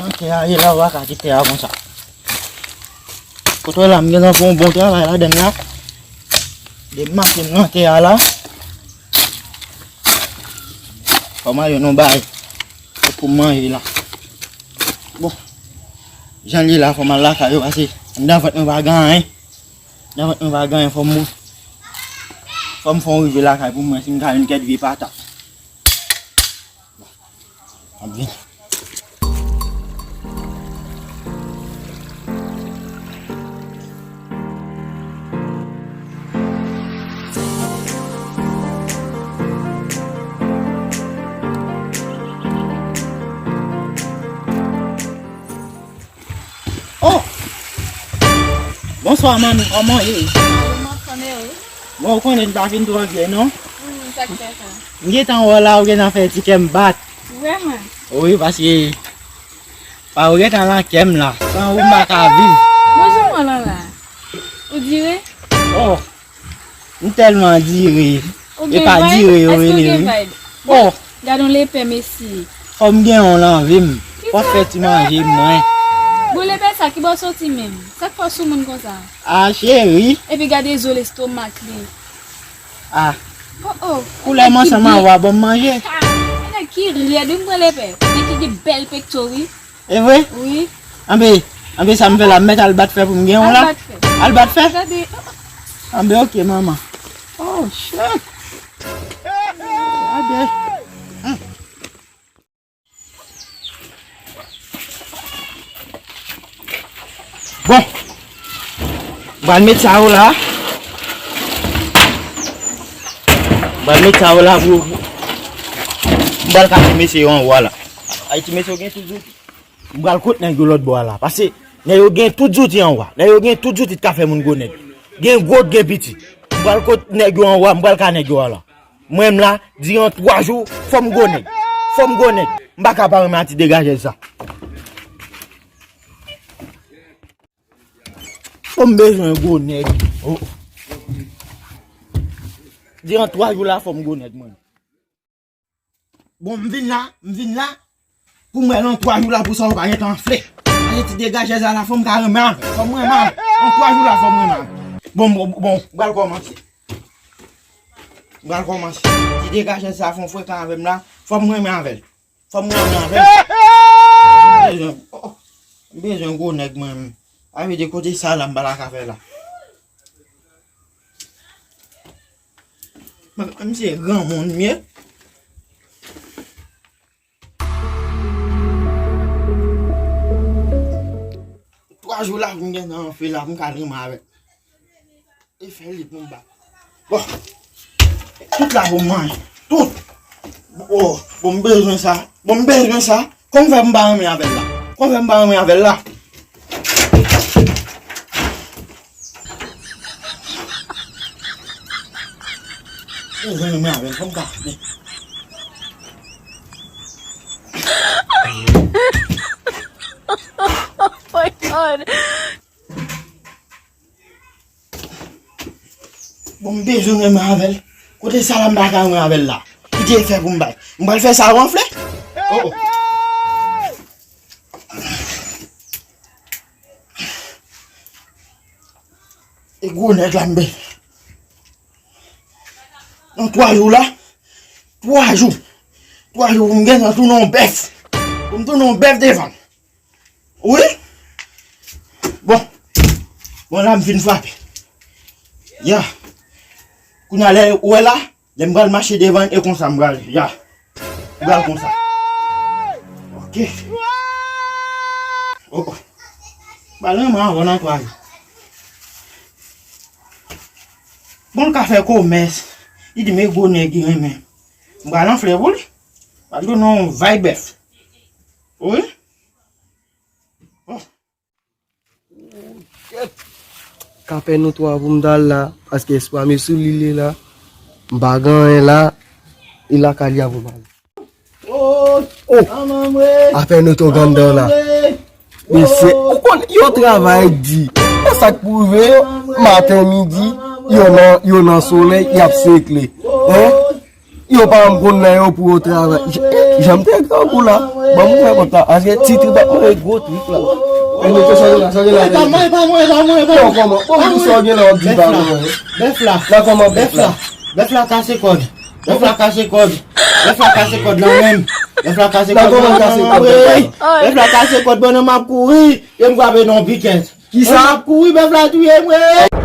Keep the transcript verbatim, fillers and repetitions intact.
Nan tè a ye la, w pa ka kite a konsa. Kote w la, m gentan fè yon bon travay ladann la. De mache m nan tè a la. Fò m al jwenn yon bagay pou m manje la. Bon, jan l ye la, fò m al lakay yo, paske anndan vant mwen pa gen anyen. Anndan vant mwen pa gen anyen, fò m, fò m fè yon rive lakay pou m wè si m ka jwenn kèk vye patat. M ap vini. Oh! Bonswa, manmi, kòman w ye? Mwen konnen wi. Bon, ou konnen m pa vin twò vye, non? Hmm, sa k fè sa? M gentan wè w la, ou gentan fè ti kè m bat. Vrèman? Wi, paske pa ou gentan nan kè m la. San ou m pa ka viv. Bon, jan w wè lan la? Ou dire? Oh! M tèlman dire. Ou gen vibe? Epa dire yo rele wi. Èske ou gen vibe? Oh! Gad on lepè, mesye. Fò m gen yon lanvi m. Fò fè ti manje mwen. Bon, lepè sa, ki bò w soti menm? Sa k fè w sou moun konsa? A, cheri. Epi gade zo lestomak li. A. Oh, oh. Koulè m ansanm avè w a ban m manje. Ah, nèg ki rèd, wi, m pran lepè. Nèg ki gen bèl pekto, wi. E vre? Wi. Anben, anben sa m fè la, m mèt al bat fè pou m gen yon la. Al bat fè. Al bat fè? Gade. Anben, oke, manman. Oh, shit. Gade. Hmm. Bon. M pral met sa yo la. M pral met sa yo la pou, m pral kase mesye yo anwo a la. Ay, ti mesye yo gen tout zouti. M pral kot nèg yo lòt bò a la. Paske nèg yo gen tout zouti anwo a. Nèg yo gen tout zouti ki ka fè moun gwo nèg. Gen gwo, gen piti. M pral kot nèg yo anwo a, m pral ka nèg yo a la. Mwen menm la, diran twa jou, fò m gwo nèg. Fò m gwo nèg. M pa ka pa renmen a ti degajèz sa. Fò m bezwen gwo nèg. Oh. Diran twa jou la, fò m gwo nèg, mwen. Bon, m vin la, m vin la. Pou m wè nan twa jou la, pou sa yo pa gentan anfle. Pase ti degajèz la, fò m ka renmen avè l. Fò m renmen avè l. Nan twa jou la, fò m renmen avè l. Bon, bon, bon, m pral kòmanse. M pral kòmanse. Ti degajèz sa fè yon frekan avè m la. Fò m renmen avè l. Fò m renmen avè l. M bezwen, oh, oh. M bezwen gwo nèg mwen menm. Sa vle di kote sa la m pa ta ka fè la. Mwen, mwen se granmoun m ye. Twa jou la pou m gentan anfle la pou m ka renmen avè l. E fè li pou m ba. Bon. Tout la pou m manje. Tout. Oh, bon, m bezwen sa. Bon, m bezwen sa. Kòman fè m pa renmen avè l la? Kòman fè m pa renmen avè l la? Bezwen renmen avè l, fò m ka renmen. Oh my God. Bon, m bezwen renmen avè l. Kote sa la m pa ka renmen avè l la? Ki te fè pou m bay? M pral fè sa yo anfle? Oh, oh. E gwo nèg la m bezwen. Nan twa jou la, twa jou. Twa jou pou m gentan tounen yon bèf. Pou m tounen yon bèf devan l. Wi. Bon. Bon, la m fin frape. Ya. Kounye a lè ou wè la, lè m pral mache devan l, e konsa m pral, ya. M pral konsa. Oke. Oh, oh. M pral renmen avè w nan twa jou. Bon, l ka fè komès. Li di m e gwo nèg li renmen. M pral anfle pou li. M pral tounen yon vay bèf. Wi. Ka pè nou twa pou m t al la, paske espwa m e sou li l ye la. M pa gen anyen la, e lakay li a pou m al. Oh! Afè nou t gon anndan la. Mesye, ou konn, yo travay di. Konn sa k pou rive yo, maten, midi, yo nan, yo nan solèy, y ap sekle. Hein? Yo pa m konn nan yo pou yo travay. Jan m te grangou la. Ban m ouvè pòt la. Paske ti trip ap manje gwo trip la. E nou te chanje la, chanje la. E pa mwen, e pa mwen, e pa mwen, e pa mwen. Non, kòman? Kòman sa w gen la w ap di pa mwen? Bèf la. Nan kòman bèf la? Bèf la kase kòd. Bèf la kase kòd. Bèf la kase kòd nan men m. Bèf la kase kòd nan men m. Nan kòman kase kòd? Bèf la kase kòd pandan m ap kouri. E m frape nan yon pikèt. Kisa? M ap kouri, bèf la touye mwen.